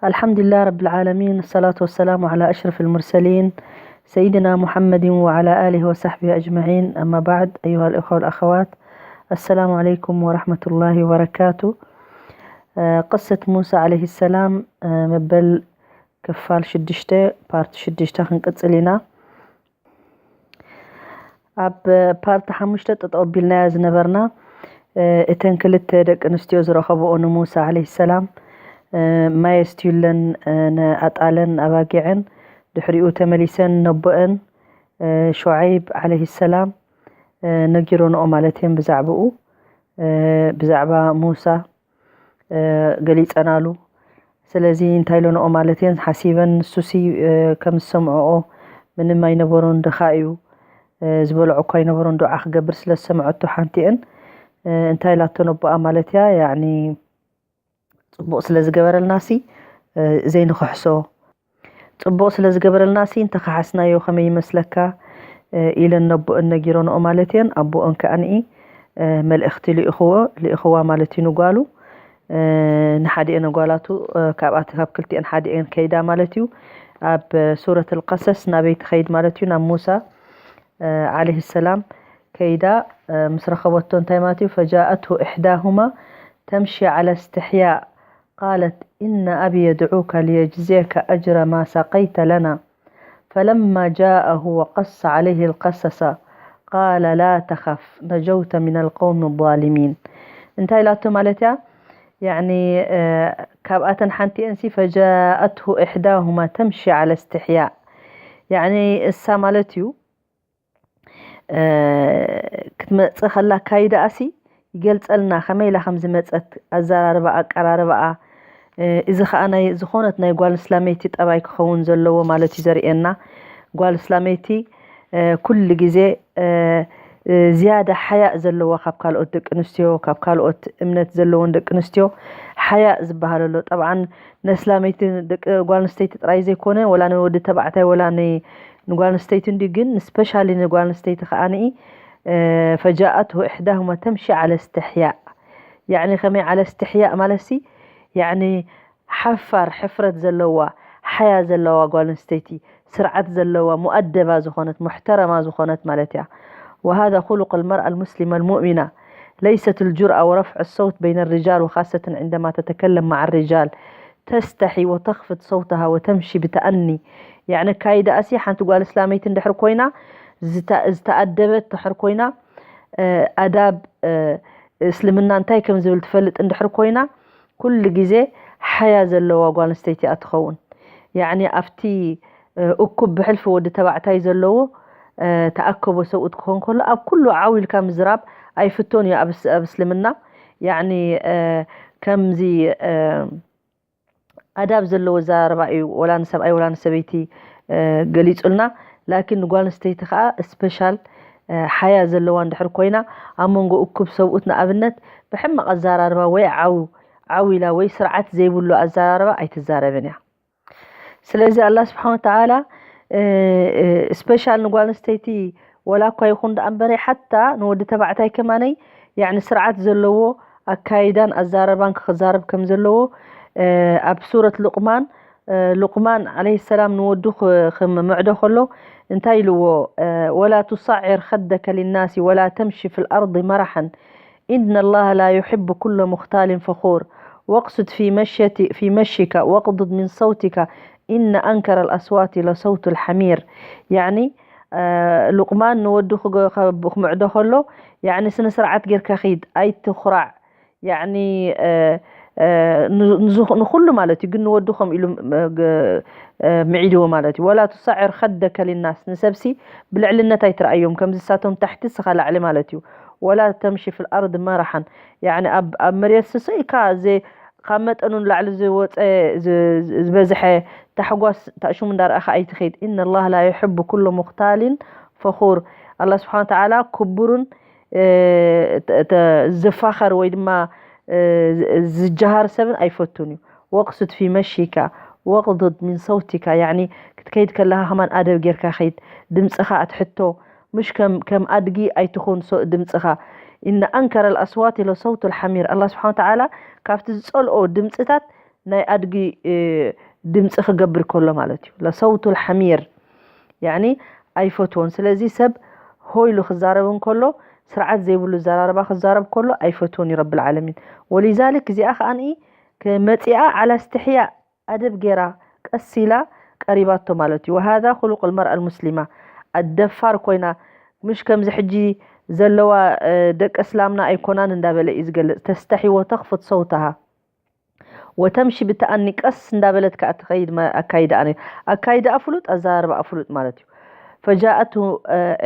الحمد لله رب العالمين، الصلاة والسلام على أشرف المرسلين سيدنا محمد وعلى آله وصحبه أجمعين. أما بعد، أيها الإخوة والأخوات، السلام عليكم ورحمة الله وبركاته. آه، قصة موسى عليه السلام، آه، መበል ክፋል ሽዱሽተ፣ ፓርት ሽዱሽተ ክንቅጽል ኢና። ኣብ ፓርት ሓሙሽተ ጠጠው ኣቢልናያ ዝነበርና፣ እ፣ እተን ክልተ ደቂ ኣንስትዮ ዝረኸብኦ ንሙሳ ዓለይሂ ሰላም፣ እ፣ ማይ የስትዩለን፣ እ፣ ንኣጣለን ኣባጊዐን፣ ድሕሪኡ ተመሊሰን ነቦአን፣ እ፣ ሹዓይብ ዓለይሂ ሰላም፣ እ፣ ነጊሮንኦ ማለት እየን ብዛዕባኡ፣ እ፣ ብዛዕባ ሙሳ፣ እ፣ ገሊጸናሉ። ስለዚ እንታይ ኢለንኦ ማለት እየን ሓሲበን፣ ንሱሲ፣ እ፣ ከም ዝሰምዕኦ ምንም ኣይነበሮን፣ ድኻ እዩ፣ እ፣ ዝበልዖ እኳ ኣይነበሮን፣ ዱዓ ክገብር ስለ ዝሰምዐቶ ሓንቲአን፣ እ፣ እንታይ ኢላቶ ነቦኣ ማለት እያ፣ ያዕኒ ጽቡቕ ስለ ዝገበረልናሲ፣ እ፣ ዘይንኽሕሶ። ጽቡቕ ስለ ዝገበረልናሲ እንተኸሓስናዮ ከመይ ይመስለካ? እ፣ ኢለን ነቦአን ነጊሮንኦ ማለት እየን። ኣቦአን ከኣ ንኢ፣ እ፣ መልእኽቲ ልኢኽዎ፣ ልኢኽዋ ማለት እዩ ንጓሉ። እ፣ ንሓዲአን ኣጓላቱ፣ እ፣ ካብኣት-፣ ካብ ክልቲአን ሓዲአን ከይዳ ማለት እዩ። ኣብ ሱረት ኣልቀሰስ ናበይ ትኸይድ ማለት እዩ? ናብ ሙሳ፣ እ፣ ዓለይሂ ሰላም ከይዳ፣ እ፣ ምስ ረኸበቶ እንታይ ማለት እዩ? ፈጃኣትሁ ኢሕዳሁማ ተምሺ ዓላ እስትሕያእ ቃለት ኢነ ኣቢ የድዑከ ሊየጅዝየከ ኣጅረ ማ ሰቀይተ ለና ፈለማ ጃኣሁ ወቀሰ ዓለይሂ ልቀሰሰ ቃለ ላ ተኸፍ ነጀውተ ሚነል ቀውሚ ዛሊሚን። እንታይ ኢላቶ ማለት እያ? ያዕኒ፣ እ፣ ካብኣተን ሓንቲአንሲ ፈጃኣትሁ ኢሕዳሁማ ተምሺ ዓለ እስትሕያእ። ያዕኒ እሳ ማለት እዩ፣ እ፣ ክትመጽእ ከላ ኣካይዳኣሲ ይገልጸልና፣ ከመይ ኢላ ከም ዝመጸት፣ ኣዘራርባ፣ ኣቀራርባኣ። እ፣ እዚ ኸኣ ናይ ዝኾነት ናይ ጓል እስላመይቲ ጠባይ ክኸውን ዘለዎ ማለት እዩ ዘርእየና። ጓል እስላመይቲ፣ እ፣ ኩሉ ግዜ፣ እ፣ እ፣ ዝያዳ ሓያእ ዘለዋ ካብ ካልኦት ደቂ ኣንስትዮ፣ ካብ ካልኦት እምነት ዘለወን ደቂ ኣንስትዮ ሓያእ ዝበሃል ኣሎ። ጠብዓን ነስላመይቲ ደቂ ጓል ኣንስተይቲ ጥራይ ዘይኮነ፣ ወላ ንወዲ ተባዕታይ ወላ ን-፣ ንጓል ኣንስተይቲ እንዲ፣ ግን ስፔሻሊ ንጓል ኣንስተይቲ ከኣ ንኢ፣ እ፣ ፈጃኣትሁ ኢሕዳሁማ ተምሺ ዓለ እስትሕያእ። ያዕኒ ከመይ ዓለ እስትሕያእ ማለትሲ፣ ያዕኒ ሓፋር፣ ሕፍረት ዘለዋ፣ ሓያ ዘለዋ ጓል ኣንስተይቲ፣ ስርዓት ዘለዋ፣ ሙኣደባ ዝኾነት፣ ሙሕተረማ ዝኾነት ማለት እያ። وهذا خلق المرأة المسلمة المؤمنة. ليست الجرأة ورفع الصوت بين الرجال وخاصة عندما تتكلم مع الرجال. تستحي وتخفض صوتها وتمشي بتأني. ያዕኒ ኣካይዳኣሲ ሓንቲ ጓል እስላመይቲ እንድሕር ኮይና፣ ዝተ-፣ ዝተኣደበት እንድሕር ኮይና፣ እ፣ ኣዳብ፣ እ፣ እስልምና እንታይ ከም ዝብል ትፈልጥ እንድሕር ኮይና፣ ኩሉ ግዜ ሓያ ዘለዋ ጓል ኣንስተይቲ እያ ትኸውን። ያዕኒ ኣብቲ፣ እ፣ እኩብ ብሕልፊ ወዲ ተባዕታይ ዘለዎ፣ እ፣ ተኣከቦ ሰብኡት ክኾን ከሎ፣ ኣብ ኩሉ ዓው ኢልካ ምዝራብ ኣይፍቶን እዩ ኣብ እስ-፣ ኣብ እስልምና። ያዕኒ፣ እ፣ ከምዚ፣ እ፣ ኣዳብ ዘለዎ ኣዘራርባ እዩ፣ ወላ ንሰብኣይ ወላ ንሰበይቲ፣ እ፣ ገሊጹልና። ላኪን ንጓል ኣንስተይቲ ከኣ ስፔሻል፣ እ፣ ሓያ ዘለዋ እንድሕር ኮይና፣ ኣብ መንጎ እኩብ ሰብኡት ንኣብነት ብሕማቕ ኣዘራርባ ወይ ዓው፣ ዓው ኢላ ወይ ስርዓት ዘይብሉ ኣዘራርባ ኣይትዛረብን እያ። ስለዚ ኣላህ ስብሓን ወተዓላ፣ እ፣ እ፣ ስፔሻል ንጓል ኣንስተይቲ ወላ እኳ ይኹን ደኣ እምበረ፣ ሓታ ንወዲ ተባዕታይ ከማነይ፣ ያዕኒ ስርዓት ዘለዎ ኣካይዳን ኣዛረባን ክዛረብ ከም ዘለዎ፣ እ፣ ኣብ ሱረት ሉቅማን፣ እ፣ ሉቅማን ዓለይሂ ሰላም ንወዱ ክ-፣ ክምዕዶ ከሎ እንታይ ኢልዎ? እ፣ ወላ ቱሳዒር ኸደከ ሊናሲ ወላ ተምሺ ፊል ኣርዲ መራሐን ኢነ ላሃ ላ ዩሒቡ ኩለ ሙኽታሊን ፈኹር ወቅሱድ ፊ መሽየቲ-፣ ፊ መሺከ ወቅዱድ ሚን ሰውቲከ ኢነ ኣንከረ ልኣስዋቲ ለሰውቱ ልሐሚር። ያዕኒ፣ እ፣ ሉቅማን ንወዱ ክገ-፣ ከ-፣ ክምዕዶ ከሎ፣ ያዕኒ ስነ ስርዓት ጌርካ ኺድ፣ ኣይትኹራዕ። ያዕኒ፣ እ፣ እ፣ ንዝ-፣ ንዝኹ-፣ ንኹሉ ማለት እዩ፣ ግን ንወዱ ከምኡ ኢሉ፣ እ፣ ግ-፣ እ፣ ምዒድዎ ማለት እዩ። ወላ ቱሳዕር ኸደከ ሊናስ፣ ንሰብሲ ብልዕልነት ኣይትረኣዮም፣ ከምዚ ሳቶም ታሕቲ ስኻ ላዕሊ ማለት እዩ። ወላ ተምሺ ፊል ኣርድ መራሓን፣ ያዕኒ ኣብ፣ ኣብ መሬት ስሰ ኢልካ ዘ-፣ ካብ መጠኑ ንላዕሊ ዝወፀ፣ ዝ-፣ ዝ-፣ ዝበዝሐ ታሕጓስ ታእሹም እንዳረኣኻ ኣይትኸይድ። ኢነ ላህ ላ ዩሕቡ ኩሉ ሙኽታሊን ፈኹር። ኣላህ ስብሓን ወተዓላ ክቡርን፣ እ፣ ተ-፣ ተ-፣ ዝፋኸር ወይ ድማ፣ እ፣ ዝ-፣ ዝጀሃር ሰብን ኣይፈቱን እዩ። ወቅሱድ ፊ መሺካ ወቅዱድ ሚን ሰውቲካ፣ ያዕኒ ክትከይድ ከለኻ ከማን ኣደብ ጌርካ ኸይድ፣ ድምፅኻ ኣትሕቶ፣ ምሽ ከም፣ ከም ኣድጊ ኣይትኹን ሶ-፣ ድምፅኻ። ኢነ ኣንከረ ልኣስዋት ኢሎ ሰውቱ ልሓሚር። ኣላህ ስብሓን ወተዓላ ካብቲ ዝፀልኦ ድምፅታት ናይ ኣድጊ ድምፂ ክገብር ከሎ ማለት እዩ። ለሰውቱ ልሓሚር ያኒ ኣይፈትዎን። ስለዚ ሰብ ሆይሉ ክዛረብ እንከሎ፣ ስርዓት ዘይብሉ ዘራረባ ክዛረብ ከሎ ኣይፈትዎን እዩ ረብል ዓለሚን። ወሊዛሊክ እዚኣ ከኣኒ መፂኣ ዓላ እስትሕያ ኣደብ ገይራ ቀስ ኢላ ቀሪባቶ ማለት እዩ። ወሃዛ ኩሉቅ ልመርኣ ልሙስሊማ፣ ኣደፋር ኮይና፣ ምሽ ከምዚ ሕጂ ዘለዋ ደቂ እስላምና ኣይኮናን እንዳበለ እዩ ዝገልፅ። ተስተሒ ወተኽፍት ሰውተሃ ወተምሺ ብተኣኒ፣ ቀስ እንዳበለት ከኣ ትኸይድ። ኣካይዳኣ ኣካይዳኣ ፍሉጥ፣ ኣዘራርባኣ ፍሉጥ ማለት እዩ። فجاءته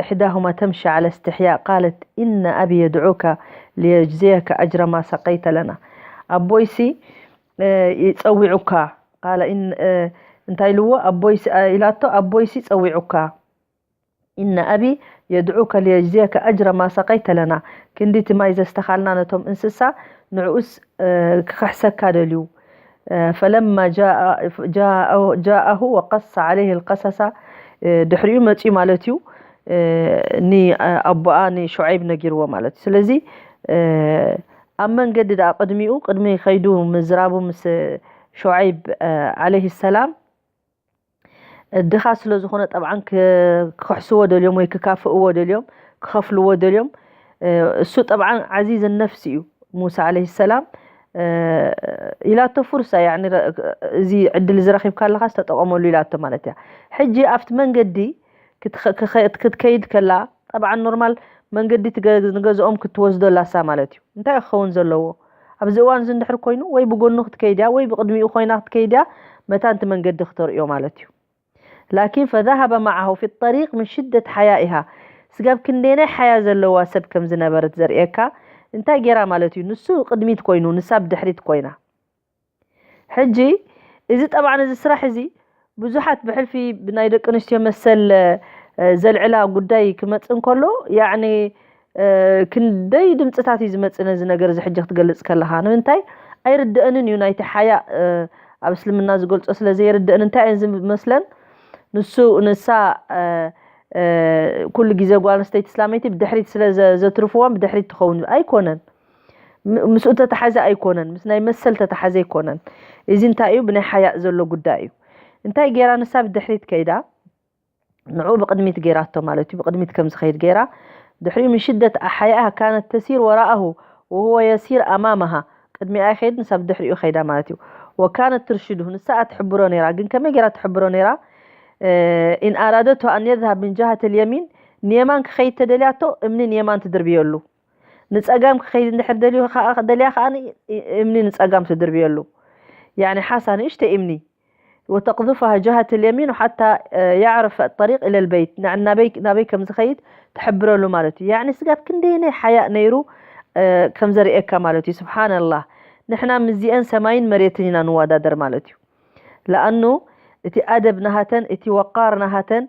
إحداهما تمشي على استحياء قالت إن أبي يدعوك ليجزيك أجر ما سقيت لنا. ኣቦይሲ ይጸዊዑካ ቃለ እንታይ ኢልዎ ኣቦይሲ ኢላቶ ኣቦይሲ ጸዊዑካ إن أبي يدعوك ليجزيك أجر ما سقيت لنا ክንዲ እቲ ማይ ዘስተኻልና ነቶም እንስሳ ንዕኡስ ክኽሕሰካ ደልዩ فلما جاء جاءه وقص عليه القصص ድሕሪኡ መፅኡ ማለት እዩ ንኣቦኣ ንሹዓይብ ነጊርዎ ማለት እዩ ስለዚ ኣብ መንገዲ ደኣ ቅድሚኡ ቅድሚ ከይዱ ምዝራቡ ምስ ሹዓይብ ዓለይሂ ሰላም ድኻ ስለ ዝኾነ ጠብዓን ክኽሕስዎ ደልዮም ወይ ክካፍእዎ ደልዮም ክኸፍልዎ ደልዮም እሱ ጠብዓን ዓዚዝ ነፍሲ እዩ ሙሳ ዓለይሂ ሰላም ኢላቶ ፍርሳ እዚ ዕድል እዚ ረኺብካ ኣለኻስ ተጠቐመሉ ኢላቶ ማለት እያ ሕጂ ኣብቲ መንገዲ ክትከይድ ከላ ጠብዓን ኖርማል መንገዲ ንገዝኦም ክትወስዶ ላሳ ማለት እዩ እንታይ ክኸውን ዘለዎ ኣብዚ እዋን እዚ እንድሕር ኮይኑ ወይ ብጎኑ ክትከይድ እያ ወይ ብቅድሚኡ ኮይና ክትከይድ እያ መታን እቲ መንገዲ ክተርእዮ ማለት እዩ ላኪን ፈዛሃበ መዓሁ ፊ ጠሪቅ ምን ሽደት ሓያኢሃ ስጋብ ክንደየናይ ሓያ ዘለዋ ሰብ ከም ዝነበረት ዘርእየካ እንታይ ጌራ ማለት እዩ ንሱ ቅድሚት ኮይኑ ንሳ ብድሕሪት ኮይና ሕጂ እዚ ጠብዓን እዚ ስራሕ እዚ ብዙሓት ብሕልፊ ብናይ ደቂ ኣንስትዮ መሰል ዘልዕላ ጉዳይ ክመፅእ እንከሎ ያዕኒ ክንደይ ድምፅታት እዩ ዝመፅእ ነዚ ነገር እዚ ሕጂ ክትገልፅ ከለኻ ንምንታይ ኣይርድአንን እዩ ናይቲ ሓያ ኣብ እስልምና ዝገልፆ ስለ ዘይርድአን እንታይ እየን ዝመስለን ንሱ ንሳ ኩሉ ግዜ ጓል ኣንስተይቲ እስላመይቲ ብድሕሪት ስለ ዘትርፍዋን ብድሕሪት ትኸውን ኣይኮነን ምስኡ ተተሓዘ ኣይኮነን ምስ ናይ መሰል ተተሓዘ ኣይኮነን እዚ እንታይ እዩ ብናይ ሓያእ ዘሎ ጉዳይ እዩ እንታይ ጌራ ንሳ ብድሕሪት ከይዳ ንዑ ብቅድሚት ጌራቶ ማለት እዩ ብቅድሚት ከም ዝኸይድ ጌራ ድሕሪኡ من شدة حيائها كانت تسير وراءه وهو يسير أمامها ቅድሚኣ ይኸይድ ንሳ ብድሕሪኡ ከይዳ ማለት እዩ وكانت ترشده ንሳ ትሕብሮ ነይራ ግን ከመይ ጌራ ትሕብሮ ነይራ إن أرادته أن يذهب من جهة اليمين ንየማን ክኸይድ ተደልያቶ እምኒ ንየማን ትድርብየሉ ንፀጋም ክኸይድ እንድሕር ደልዩ ደልያ ከዓ እምኒ ንፀጋም ትድርብየሉ ያኒ ሓሳ ንእሽተ እምኒ وتقذفها جهة اليمين حتى يعرف الطريق إلى البيت ናበይ ከም ዝኸይድ ትሕብረሉ ማለት እዩ ያኒ ስጋብ ክንደየናይ ሓያእ ነይሩ ከም ዘርእየካ ማለት እዩ ስብሓንላህ ንሕና ምስዚአን ሰማይን መሬትን ኢና ንወዳደር ማለት እዩ ለኣኑ እቲ ኣደብ ናሃተን እቲ ወቃር ናሃተን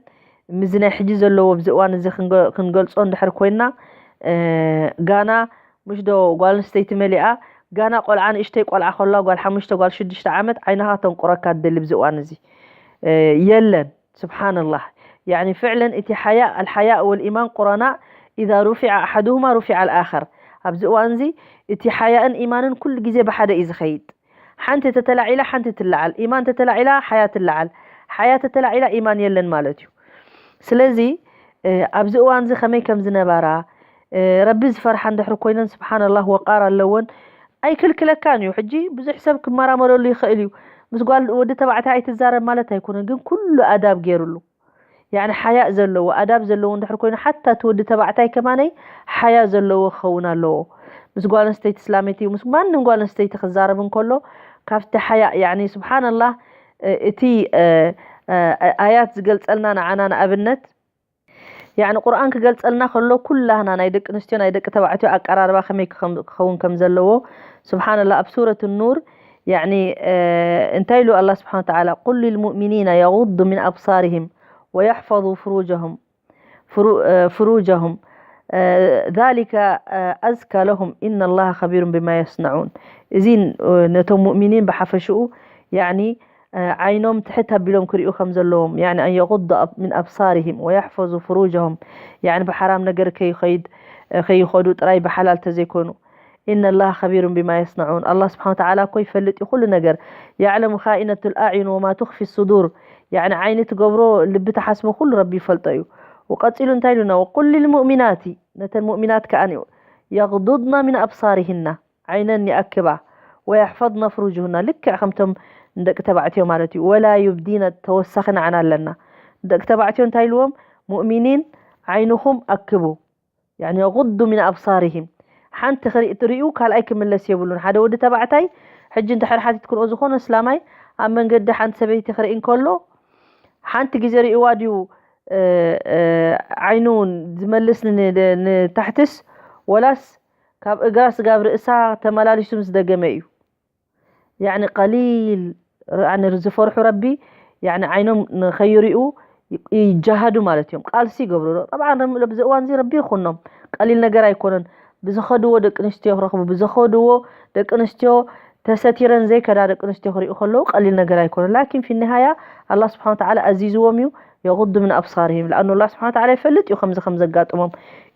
ምዚ ናይ ሕጂ ዘለዎ ኣብዚ እዋን እዚ ክንገልፆ እንድሕር ኮይና ጋና ምሽ ዶ ጓል ኣንስተይቲ መሊኣ ጋና ቆልዓ ንእሽተይ ቆልዓ ከላ ጓል ሓሙሽተ ጓል ሽዱሽተ ዓመት ዓይንኻ ተንቁረካ ትደሊ ኣብዚ እዋን እዚ የለን ስብሓንላህ ያኒ ፍዕለን እቲ ሓያ ኣልሓያ ወልኢማን ቁረናእ ኢዛ ሩፊዐ ኣሓድሁማ ሩፊዐ ኣልኣኸር ኣብዚ እዋን እዚ እቲ ሓያእን ኢማንን ኩሉ ግዜ ብሓደ እዩ ዝኸይድ ሓንቲ ተተላዒላ ሓንቲ ትለዓል ኢማን ተተላዒላ ሓያ ትለዓል ሓያ ተተላዒላ ኢማን የለን ማለት እዩ ስለዚ ኣብዚ እዋን እዚ ከመይ ከም ዝነበራ ረቢ ዝፈርሓ እንድሕር ኮይነን ስብሓንላህ ወቃር ኣለወን ኣይክልክለካን እዩ ሕጂ ብዙሕ ሰብ ክመራመረሉ ይኽእል እዩ ምስ ጓል ወዲ ተባዕታይ ኣይትዛረብ ማለት ኣይኮነን ግን ኩሉ ኣዳብ ገይርሉ ያኒ ሓያእ ዘለዎ ኣዳብ ዘለዎ እንድሕር ኮይኑ ሓታ እቲ ወዲ ተባዕታይ ከማነይ ሓያ ዘለዎ ክኸውን ኣለዎ ምስ ጓል ኣንስተይቲ እስላመይቲ ምስ ማንም ጓል ኣንስተይቲ ክዛረብ እንከሎ ካብቲ ሓያእ ያኒ ስብሓንላህ እቲ ኣያት ዝገልፀልና ንዓና ንኣብነት ያኒ ቁርኣን ክገልፀልና ከሎ ኩላህና ናይ ደቂ ኣንስትዮ ናይ ደቂ ተባዕትዮ ኣቀራርባ ከመይ ክኸውን ከም ዘለዎ ስብሓንላ ኣብ ሱረት ኑር ያኒ እንታይ ኢሉ ኣላ ስብሓን ተዓላ ቁል ልልሙእሚኒና የغضوا من أبصارهم ويحفظوا فروجهم فروجهم ذلك أزكى لهم إن الله خبير بما يصنعون እዚ ነቶም ሙእሚኒን ብሓፈሽኡ ያኒ ዓይኖም ትሕት ኣቢሎም ክሪኡ ከም ዘለዎም يعني أن يغض من أبصارهم ويحفظوا فروجهم يعني ብሓራም ነገር ከይኸይድ ከይኸዱ ጥራይ ብሓላል ተዘይኮኑ إن الله خبير بما يصنعون. ኣላህ ስብሓን ወተዓላ እኮ ይፈልጥ እዩ ኩሉ ነገር። يعلم خائنة الأعين وما تخفي الصدور. ያዕኒ ዓይኒ ትገብሮ፣ ልቢ ትሓስቦ ኩሉ ረቢ ይፈልጦ እዩ። ወቀጺሉ እንታይ ኢሉና? وقل للمؤمنات፣ ነተን ሙእሚናት ከኣ የغضضن من أبصارهن፣ ዓይነን ይኣክባ፣ ويحفظن فروجهن፣ ልክዕ ከምቶም ንደቂ ተባዕትዮ ማለት እዩ። ولا يبدين፣ ተወሳኺ ንዓና ኣለና። ንደቂ ተባዕትዮ እንታይ ኢልዎም? ሙእሚኒን ዓይንኹም ኣክቡ። يعني يغضوا من أبصارهم። ሓንቲ ክርኢ ትርእዩ ካልኣይ ክምለስ የብሉን። ሓደ ወዲ ተባዕታይ ሕጂ እንድሕር ሓቲትክንኦ ዝኾነ እስላማይ ኣብ መንገዲ ሓንቲ ሰበይቲ ክርኢ እንከሎ ሓንቲ ግዜ ርእይዋ ድዩ ዓይኑ ዝመልስ ንታሕትስ ወላስ ካብ እግራ ስጋብ ርእሳ ተመላሊሱ ምስ ደገመ እዩ? ያዕኒ ቀሊል ዝፈርሑ ረቢ ያዕኒ ዓይኖም ንኸይርእዩ ይጃሃዱ ማለት እዮም። ቃልሲ ይገብሩ። ጠብዓን ኣብዚ እዋን እዚ ረቢ ይኹኖም ቀሊል ነገር ኣይኮነን። ብዝኸድዎ ደቂ ኣንስትዮ ክረኽቡ፣ ብዝኸድዎ ደቂ ኣንስትዮ ተሰቲረን ዘይከዳ ደቂ ኣንስትዮ ክርእዩ ከለዉ ቀሊል ነገር ኣይኮነን። ላኪን ፊ ኒሃያ ኣላ ስብሓን ወተዓላ ኣዚዝዎም እዩ። የغض ምን ኣብሳርሂም ለኣኑ ኣላ ስብሓን ወተዓላ ይፈልጥ እዩ ከምዚ ከም ዘጋጥሞም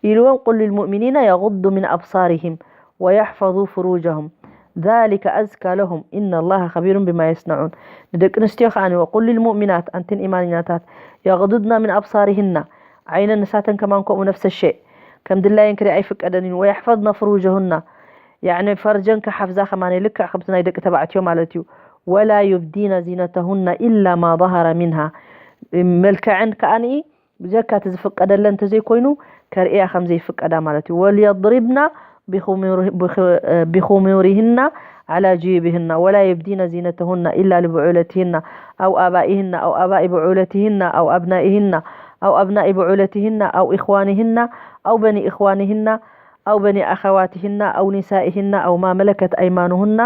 ኢልዎም። ቁል ልልሙእሚኒና የغض ምን ኣብሳርሂም ወየሕፈظ ፍሩጀሁም ذلك أزكى لهم إن الله خبير بما يصنعون። ንደቂ ኣንስትዮ ከኣ ወቁል ልልሙእሚናት ኣንትን ኢማንኛታት የغضضن من أبصارهن ዓይነን ንሳተን ከማን ከምኡ ነፍሰ ሸእ ከም ድላየን ክሪኣ ይፍቀደን እዩ። ወየሕፈظነ ፍሩጀሁና ያዕኒ ፈርጀን ክሓፍዛ ከማን ልክዕ ከምቲ ናይ ደቂ ተባዕትዮ ማለት እዩ። ወላ ዩብዲነ ዚነተሁና ኢላ ማ ظهر منها መልክዐን ከኣ ብጀካ እቲ ዝፍቀደለን እንተዘይኮይኑ ከርእያ ከም ዘይፍቀዳ ማለት እዩ። ወልየድሪብና ቢኹሙሪህና ዓላ ጁዩብህና ወላ የብዲነ ዚነተሁና ኢላ ልብዑለትህና ኣው ኣባኢህና ኣው ኣባኢ ብዑለትህና ኣው ኣብናኢህና ኣው ኣብናኢ ብዑለትህና ኣው ኢኽዋንህና ኣው በኒ ኢኽዋንህና أو بني أخواتهن أو نسائهن أو ما ملكت أيمانهن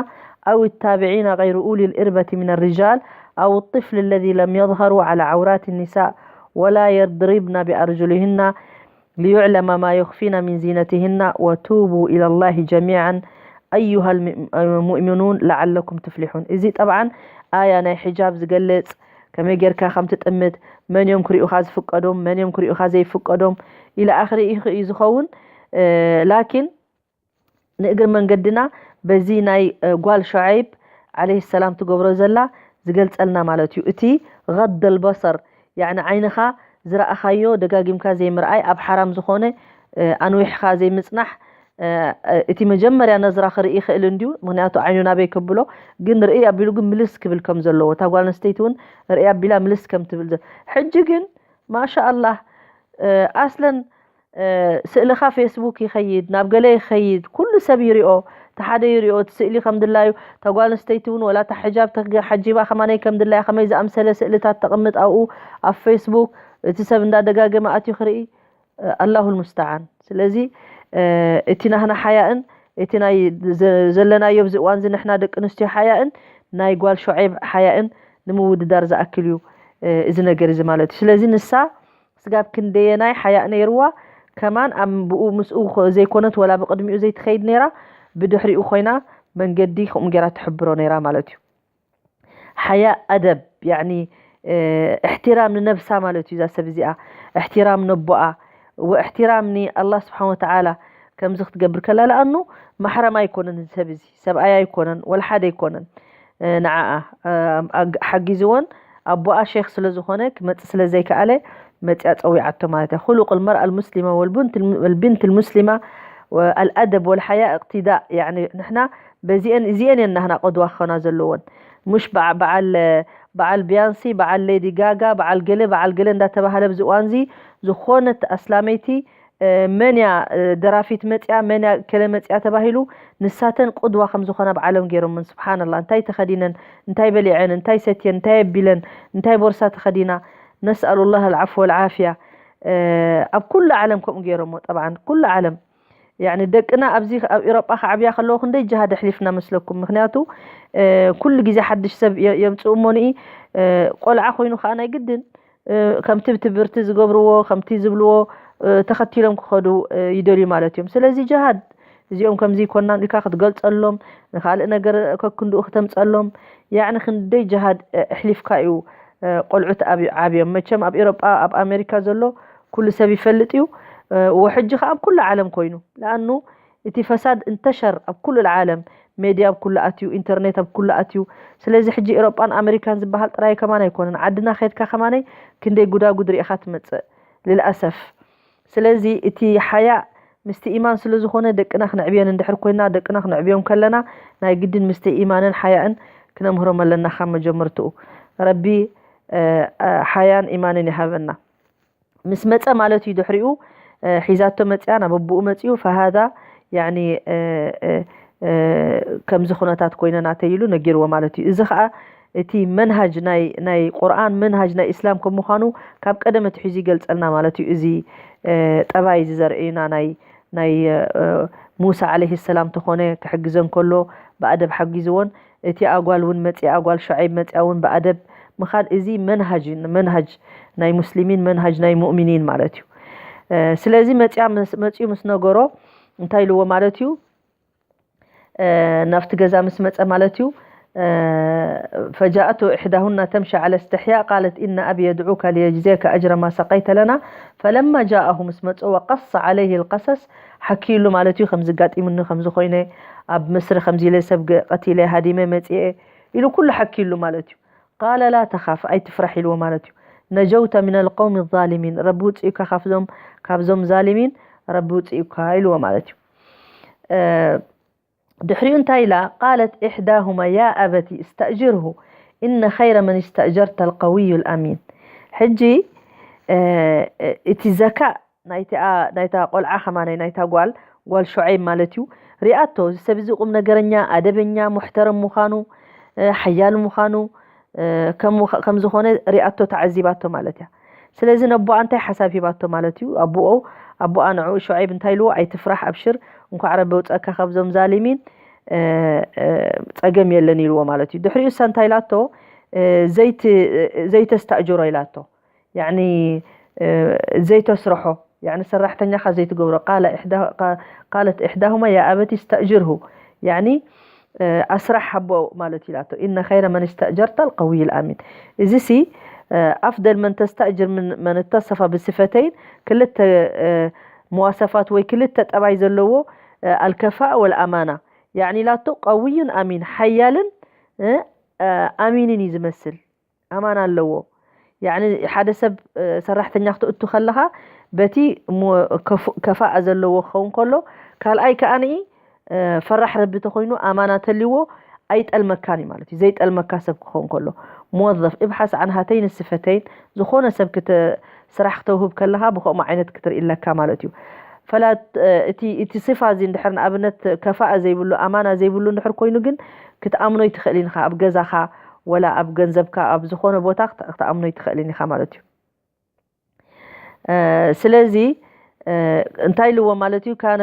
أو التابعين غير أولي الإربة من الرجال أو الطفل الذي لم يظهروا على عورات النساء ولا يضربن بأرجلهن ليعلم ما يخفين من زينتهن وتوبوا إلى الله جميعا أيها المؤمنون لعلكم تفلحون. እዚ ጠብዓን ኣያ ናይ ሕጃብ ዝገልጽ ከመይ ጌርካ ከም ትጥምት መን እዮም ክሪኡኻ ዝፍቀዶም መን እዮም ክሪኡኻ ዘይፍቀዶም ኢለ ኣኽሪ እዩ ዝኸውን። ላኪን ንእግር መንገድና በዚ ናይ ጓል ሸዓይብ ዓለይሂ ሰላም ትገብሮ ዘላ ዝገልጸልና ማለት እዩ። እቲ غض البصر ያዕኒ ዓይንኻ ዝረኣኻዮ ደጋጊምካ ዘይምርኣይ ኣብ ሓራም ዝኾነ ኣንዊሕኻ ዘይምጽናሕ እቲ መጀመርያ ነዝራ ክርኢ ይኽእል እንድዩ ምክንያቱ ዓይኑ ናበይ ከብሎ ግን ርኢ ኣቢሉ ግን ምልስ ክብል ከም ዘለዎ እታ ጓል ኣንስተይቲ እውን ርኢ ኣቢላ ምልስ ከም ትብል ሕጂ ግን ማሻ ኣላህ ኣስለን ስእልኻ ፌስቡክ ይኸይድ ናብ ገለ ይኸይድ ኩሉ ሰብ ይሪኦ እቲ ሓደ ይሪኦ እቲ ስእሊ ከም ድላዩ እታ ጓል ኣንስተይቲ እውን ወላ እታ ሕጃብ ተሓጂባ ከማነይ ከም ድላያ ከመይ ዝኣምሰለ ስእልታት ተቕምጥ ኣብኡ ኣብ ፌስቡክ እቲ ሰብ እንዳደጋገመ ኣትዩ ክርኢ ኣላሁ ልሙስተዓን ስለዚ እቲ ናህና ሓያእን እቲ ናይ ዘለናዮ ኣብዚ እዋን እዚ ንሕና ደቂ ኣንስትዮ ሓያእን ናይ ጓል ሸዔብ ሓያእን ንምውድዳር ዝኣክል እዩ እዚ ነገር እዚ ማለት እዩ ስለዚ ንሳ ስጋብ ክንደየናይ ሓያእ ነይርዋ ከማን ኣብ ብኡ ምስኡ ዘይኮነት ወላ ብቅድሚኡ ዘይትኸይድ ነይራ ብድሕሪኡ ኮይና መንገዲ ከምኡ ገይራ ትሕብሮ ነይራ ማለት እዩ ሓያእ ኣደብ ያኒ እሕትራም ንነብሳ ማለት እዩ እዛ ሰብ እዚኣ እሕትራም ነቦኣ ወእሕትራም ንኣላህ ስብሓን ወተዓላ ከምዚ ክትገብር ከላ ለኣኑ ማሕረም ኣይኮነን እዚ ሰብ እዚ ሰብኣይ ኣይኮነን ወላ ሓደ ኣይኮነን ንዓኣ ሓጊዝዎን ኣቦኣ ሼክ ስለ ዝኾነ ክመፅእ ስለ ዘይከኣለ መፅያ ፀዊዓቶ ማለት እያ خلق المرأة المسلمة والبنت الم- والبنت المسلمة والأدب والحياء اقتداء يعني ንሕና በዚአን እዚአን እየን ናህና ቀድዋ ክኾና ዘለዎን مش በዓ- በዓል በዓል ቢያንሲ በዓል ሌዲ ጋጋ በዓል ገለ በዓል ገለ እንዳተባሃለ ኣብዚ እዋን እዚ ዝኾነት ኣስላመይቲ መን እያ ደራፊት መፅያ መን እያ ከለ መፅያ ተባሂሉ ንሳተን ቁድዋ ከም ዝኾና ኣብ ዓለም ገይሮምን ስብሓንላ እንታይ ተኸዲነን እንታይ በሊዐን እንታይ ሰትየን እንታይ ኣቢለን እንታይ ቦርሳ ተኸዲና ነስኣሉ ላህ ኣልዓፍ ወልዓፍያ ኣብ ኩሉ ዓለም ከምኡ ገይሮሞ ጠብዓን ኩሉ ዓለም ያኒ ደቅና ኣብዚ ኣብ ኤሮጳ ክዓብያ ከለዉ ክንደይ ጅሃድ ኣሕሊፍና መስለኩም ምክንያቱ ኩሉ ግዜ ሓድሽ ሰብ የምፅኡ እሞ ንኢ ቆልዓ ኮይኑ ከዓ ናይ ግድን ከምቲ ትምህርቲ ዝገብርዎ ከምቲ ዝብልዎ ተኸቲሎም ክኸዱ ይደልዩ ማለት እዮም ስለዚ ጅሃድ እዚኦም ከምዚ ይኮናን ኢልካ ክትገልፀሎም ንካልእ ነገር ከክንድኡ ክተምፀሎም ያዕኒ ክንደይ ጅሃድ ኣሕሊፍካ እዩ ቆልዑት ኣብዮም መቸም ኣብ ኤሮጳ ኣብ ኣሜሪካ ዘሎ ኩሉ ሰብ ይፈልጥ እዩ ወሕጂ ከዓ ኣብ ኩሉ ዓለም ኮይኑ ለኣኑ እቲ ፈሳድ እንተሸር ኣብ ኩሉ ዓለም፣ ሜድያ ኣብ ኩሉ ኣትዩ፣ ኢንተርኔት ኣብ ኩሉ ኣትዩ። ስለዚ ሕጂ ኤሮጳን ኣሜሪካን ዝበሃል ጥራይ ከማን ኣይኮነን፣ ዓድና ከድካ ከማነይ ክንደይ ጉዳጉድ ርኢኻ ትመጽእ። ልልኣሰፍ። ስለዚ እቲ ሓያእ ምስቲ ኢማን ስለ ዝኾነ፣ ደቅና ክነዕብየን እንድሕር ኮይና፣ ደቅና ክነዕብዮም ከለና ናይ ግድን ምስቲ ኢማንን ሓያእን ክነምህሮም ኣለና ካብ መጀመርትኡ። ረቢ ሓያን ኢማንን ይሃበና። ምስ መጸ ማለት እዩ ድሕሪኡ ሒዛቶ መጽያ ናብ ኣቦኡ መጽዩ ፈሃዳ ያኒ ከምዚ ኩነታት ኮይነ ናተይ ኢሉ ነጊርዎ ማለት እዩ። እዚ ከዓ እቲ መንሃጅ ናይ ናይ ቁርኣን መንሃጅ ናይ እስላም ከም ምዃኑ ካብ ቀደም ኣትሒዙ ይገልጸልና ማለት እዩ። እዚ ጠባይ እዚ ዘርእዩና ናይ ናይ ሙሳ ዓለይሂ ሰላም ተኾነ ክሕግዘን ከሎ ብኣደብ ሓጊዝዎን እቲ ኣጓል እውን መፅያ ኣጓል ሸዓይብ መፅያ እውን ብኣደብ ምኻድ እዚ መንሃጅ መንሃጅ ናይ ሙስሊሚን መንሃጅ ናይ ሙእሚኒን ማለት እዩ። ስለዚ መፅያ መፅዩ ምስ ነገሮ እንታይ ኢልዎ ማለት እዩ? ናብቲ ገዛ ምስ መፀ ማለት እዩ። فجاءته إحداهن تمشي على استحياء قالت إن أبي يدعوك ليجزيك أجر ما سقيت لنا فلما جاءه ምስ መፀ وقص عليه القصص ሓኪሉ ማለት እዩ። ከምዚ ጋጢሙኒ ከምዚ ኮይነ ኣብ ምስሪ ከምዚ ኢለ ሰብ ቀቲለ ሃዲመ መፅኤ ኢሉ ኩሉ ሓኪሉ ማለት እዩ። قال لا تخف ኣይትፍራሕ ኢልዎ ማለት እዩ። نجوت من القوم الظالمين ረቢ ውፅእካ ካብዞም ካብዞም ዛሊሚን ረቢ ውፅእካ ኢልዎ ማለት እዩ። ድሕሪኡ እንታይ ኢላ? قالت إحداهما يا أبت استأجره إن خير من استأجرت القوي الأمين። ሕጂ እቲ ዘካእ ናይታ ቆልዓ ከማነይ ናይታ ጓል ጓል ሹዓይብ ማለት እዩ ሪኣቶ እዚ ሰብ እዚ ቁም ነገረኛ ኣደበኛ ሙሕተረም ምዃኑ ሓያል ምዃኑ ከም ዝኾነ ሪኣቶ ተዓዚባቶ ማለት እያ። ስለዚ ነቦኣ እንታይ ሓሳብ ሂባቶ ማለት እዩ? ኣቦኦ ኣቦኣ ንዕኡ ሹዓይብ እንታይ ኢልዎ? ኣይትፍራሕ ኣብሽር እንኳዕ ረቢ ኣውፀእካ ካብዞም ዛሊሚን ጸገም የለን ኢልዎ ማለት እዩ። ድሕሪኡ እሳ እንታይ ኢላቶ? ዘይተስታእጅሮ ኢላቶ። ያኒ ዘይተስርሖ ያኒ ሰራሕተኛኻ ዘይትገብሮ ቃለ ኢሕዳ- ቃ- ቃለት ኢሕዳሁማ ያ ኣበቲ ስተእጅርሁ ያኒ ኣስራሕ ሃቦ ማለት ኢላቶ። ኢነ ኸይረ መን ስተእጀርተ ልቀውይ ልኣሚን። እዚ ሲ ኣፍደል መን ተስተእጅር ምን መን እተሰፋ ብስፈተይን ክልተ መዋሰፋት ወይ ክልተ ጠባይ ዘለዎ ኣልከፋእ ወልኣማና ያኒ ኢላቶ። ቀውይን ኣሚን ሓያልን ኣሚንን እዩ ዝመስል። ኣማና ኣለዎ። ያኒ ሓደ ሰብ ሰራሕተኛ ክትእቱ ከለኻ በቲ ከፋእ ዘለዎ ክኸውን ከሎ ካልኣይ ከዓኒ ፈራሕ ረቢ ተኮይኑ ኣማና ተልዎ ኣይጠልመካን እዩ ማለት እዩ። ዘይጠልመካ ሰብ ክኸውን ከሎ موظف ابحث عن هاتين الصفتين ዝኾነ ሰብ ስራሕ ክተውህብ ከለኻ ብከምኡ ዓይነት ክትርኢ ኣለካ ማለት እዩ። ፈላ እቲ እቲ ስፋ እዚ እንድሕር ንኣብነት ከፋእ ዘይብሉ ኣማና ዘይብሉ እንድሕር ኮይኑ ግን ክትኣምኖ ይትኽእል ኢኻ ኣብ ገዛኻ ወላ ኣብ ገንዘብካ ኣብ ዝኾነ ቦታ ክትኣምኖ ይትኽእልን ኢኻ ማለት እዩ። ስለዚ እንታይ ኢልዎ ማለት እዩ? ካነ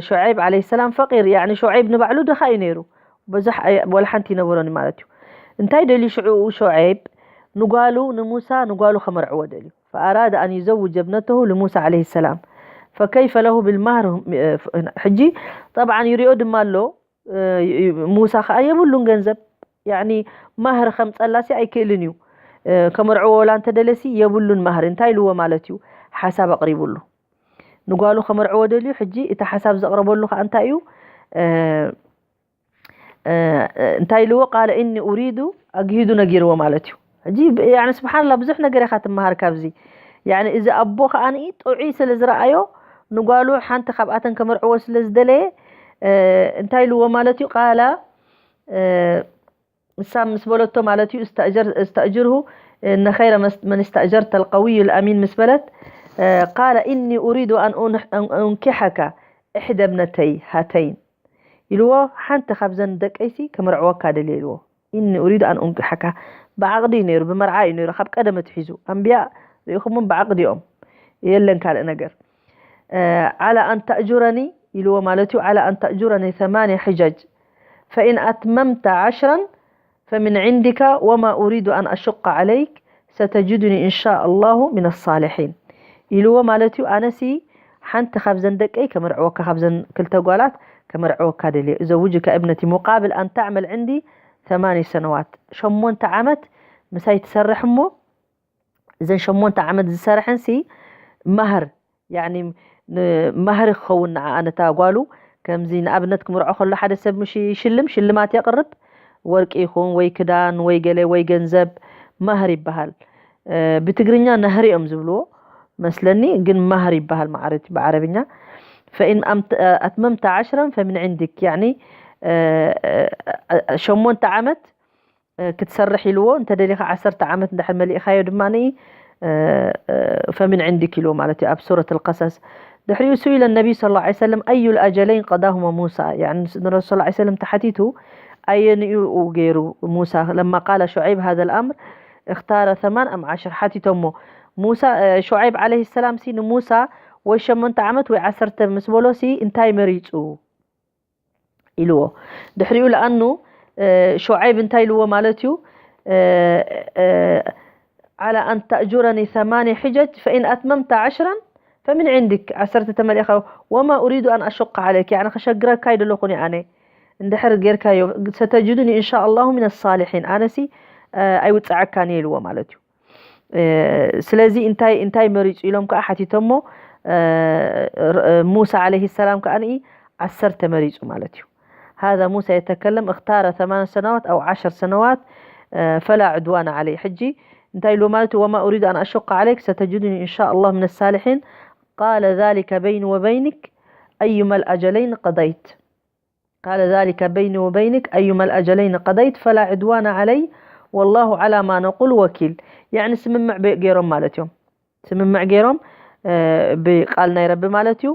ሹዓይብ ዓለይሂ ሰላም ፈቂር ያኒ ሹዓይብ ንባዕሉ ድኻ እዩ ነይሩ። ብዙሕ ወላ ሓንቲ ይነበሮን ማለት እዩ። እንታይ ደልዩ ሽዑ ሹዓይብ ንጓሉ ንሙሳ ንጓሉ ከመርዕዎ ደልዩ። فأراد أن يزوج ابنته لموسى عليه السلام فكيف له بالمهر ሕጂ طبعا ይሪኦ ድማ ኣሎ ሙሳ ከዓ የብሉን ገንዘብ ያኒ ማህር ከምፀላሲ ኣይክእልን እዩ። ከመርዕዎ ወላ እንተደለሲ የብሉን ማህር እንታይ ኢልዎ ማለት እዩ። ሓሳብ ኣቅሪቡሉ ንጓሉ ከመርዕዎ ደልዩ። ሕጂ እቲ ሓሳብ ዘቅረበሉ ከዓ እንታይ እዩ? እንታይ ኢልዎ? ቃለ እኒ ኡሪዱ ኣግሂዱ ነጊርዎ ማለት እዩ። ሕጂ ስብሓንላ ብዙሕ ነገር ኢኻ ትመሃር ካብዚ። ያኒ እዚ ኣቦ ከዓ ጥዑይ ስለ ዝረኣዮ ንጓሉ ሓንቲ ካብኣተን ከመርዕዎ ስለ ዝደለየ እንታይ ኢልዎ ማለት እዩ? ቃላ ንሳ ምስ በለቶ ማለት እዩ እስተእጅርሁ እነ ኸይረ መን እስተእጀርተ ልቀውዩ ልኣሚን ምስ በለት ቃለ እኒ ኡሪዱ ኣን ኡንኪሐካ እሕደ ብነተይ ሃተይን ኢልዎ። ሓንቲ ካብዘን ደቀይሲ ከመርዕወካ ደልየ ኢልዎ። እኒ ኡሪዱ ኣን ኡንኪሐካ ብዓቕዲ እዩ ነይሩ፣ ብመርዓ እዩ ነይሩ። ካብ ቀደም ኣትሒዙ ኣንብያ ርኢኹምም ብዓቕዲ እዮም የለን ካልእ ነገር። ዓላ ኣን ተእጁረኒ ኢልዎ ማለት እዩ። ዓላ ኣን ተእጁረኒ ثماني حجج فإن أتممت عشرا فمن عندك وما أريد أن أشق عليك ستجدني إن شاء الله من الصالحين ኢልዎ ማለት እዩ። ኣነሲ ሓንቲ ካብዘን ደቀይ ከመርዕወካ ካብዘን ክልተ ጓላት ከመርዕወካ ደልየ እዘውጅካ እብነቲ مقابل أن تعمل عندي ثماني سنوات ሸሞንተ ዓመት ምሳይ ትሰርሕ እሞ እዘን ሸሞንተ ዓመት ዝሰርሐንሲ ማህር ያኒ ማህሪ ክኸውን ንዓኣ ነታ ጓሉ ከምዚ ንኣብነት ክምርዖ ከሎ ሓደ ሰብ ምሽ ይሽልም ሽልማት የቕርብ፣ ወርቂ ይኹን ወይ ክዳን ወይ ገለ ወይ ገንዘብ፣ ማህር ይበሃል። ብትግርኛ ነህር እዮም ዝብልዎ መስለኒ፣ ግን ማህር ይበሃል ማዕረቲ ብዓረብኛ። ፈኢን ኣትመምተ ዓሽረን ፈምን ዕንድክ፣ ያኒ ሸሞንተ ዓመት ክትሰርሕ ኢልዎ፣ እንተ ደሊኻ ዓሰርተ ዓመት እንድሕር መሊእኻዮ ድማ ፈምን ዕንድክ ኢልዎ ማለት እዩ ኣብ ሱረት ልቀሰስ። ድሕሪኡ ሱኢለ ነቢይ صلى الله عليه وسلم أي الأجلين قضاهما موسى، يعني ንረሱል صلى الله عليه وسلم ተሓቲቱ ኣየንኡ ገይሩ ሙሳ لما قال شعيب هذا الأمر اختار ثمان أم عشر ሓቲቶሞ ሙሳ ሹዓይብ عليه السلام ሲ ንሙሳ ወይ ሸሞንተ ዓመት ወይ ዓሰርተ ምስ በሎ ሲ እንታይ መሪፁ ኢልዎ። ድሕሪኡ ለኣኑ ሹዓይብ እንታይ ኢልዎ ማለት እዩ على أن تأجرني ثماني حجج فإن أتممت عشرا فمن عندك ዓሰርተ ተመሊእኻ وما أريد أن أشق عليك يعني ከሸግረካ ኣይደለኹን ኣነ እንድሕር ጌርካዮ ستجدني إن شاء الله من الصالحين ኣነሲ ኣይውፅዓካን እየ ኢልዎ ማለት እዩ ስለዚ እንታይ እንታይ መሪፁ ኢሎም ከዓ ሓቲቶሞ ሙሳ عليه السلام ከዓ ንኢ ዓሰርተ መሪፁ ማለት እዩ هذا موسى يتكلم اختار ثمان سنوات أو عشر سنوات فلا عدوان علي ሕጂ እንታይ ኢሉ ማለት وما أريد أن أشق عليك ستجدني إن شاء الله من الصالحين قال ذلك بيني وبينك أيما الأجلين قضيت قال ذلك بيني وبينك أيما الأجلين قضيت فلا عدوان علي والله على ما نقول وكيل يعني ስምምዕ ገይሮም ማለት እዮም ስምምዕ ገይሮም ብቃል ናይ ረቢ ማለት እዩ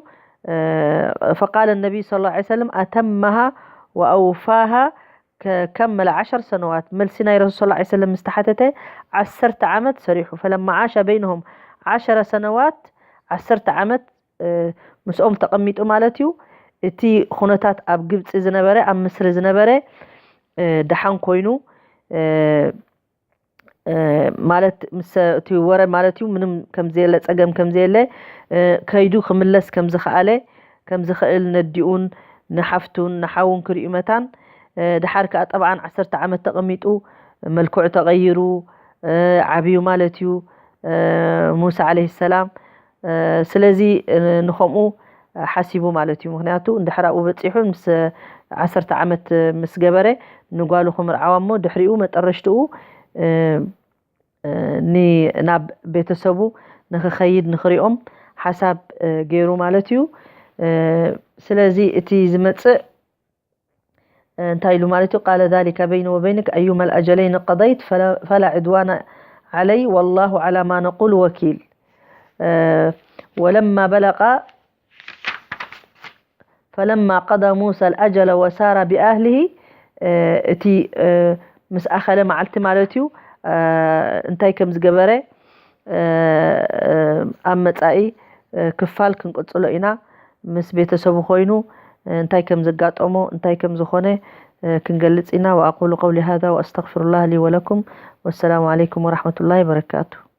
فقال النبي صلى الله عليه وسلم أتمها وأوفاها كمل عشر سنوات መልሲ ናይ ረሱል صلى الله عليه وسلم ምስ ተሓተተ ዓሰርተ ዓመት ሰሪሑ فلما عاش بينهم عشر سنوات ዓሰርተ ዓመት ምስኦም ተቐሚጡ ማለት እዩ እቲ ኩነታት ኣብ ግብፂ ዝነበረ ኣብ ምስሪ ዝነበረ ደሓን ኮይኑ ማለት ምስ እቲ ወረ ማለት እዩ ምንም ከምዘየለ ፀገም ከምዘየለ ከይዱ ክምለስ ከምዝኸኣለ ከምዝኽእል ነዲኡን ንሓፍቱን ንሓውን ክርእዩ መታን ድሓር ከዓ ጠብዓን ዓሰርተ ዓመት ተቐሚጡ መልክዑ ተቐይሩ ዓብዩ ማለት እዩ ሙሳ عليه السلام ስለዚ ንኸምኡ ሓሲቡ ማለት እዩ ምክንያቱ እንድሕር ኣብኡ በፂሑ ምስ ዓሰርተ ዓመት ምስ ገበረ ንጓሉ ክምርዓዋ እሞ ድሕሪኡ መጠረሽትኡ ናብ ቤተሰቡ ንክኸይድ ንክሪኦም ሓሳብ ገይሩ ማለት እዩ ስለዚ እቲ ዝመፅእ እንታይ ኢሉ ማለት እዩ قال ذلك بيني وبينك أيما الأجلين قضيت فلا, فلا عدوان علي والله على ما نقول وكيل ولما بلغ فلما قضى موسى الأجل وسار بأهله እቲ ምስ ኣኸለ መዓልቲ ማለት እዩ እንታይ ከም ዝገበረ ኣብ መጻኢ ክፋል ክንቅጽሎ ኢና ምስ ቤተሰቡ ኮይኑ እንታይ ከም ዘጋጠሞ እንታይ ከም ዝኾነ ክንገልጽ ኢና وأقول قولي هذا وأستغفر الله لي ولكم والسلام عليكم ورحمة الله وبركاته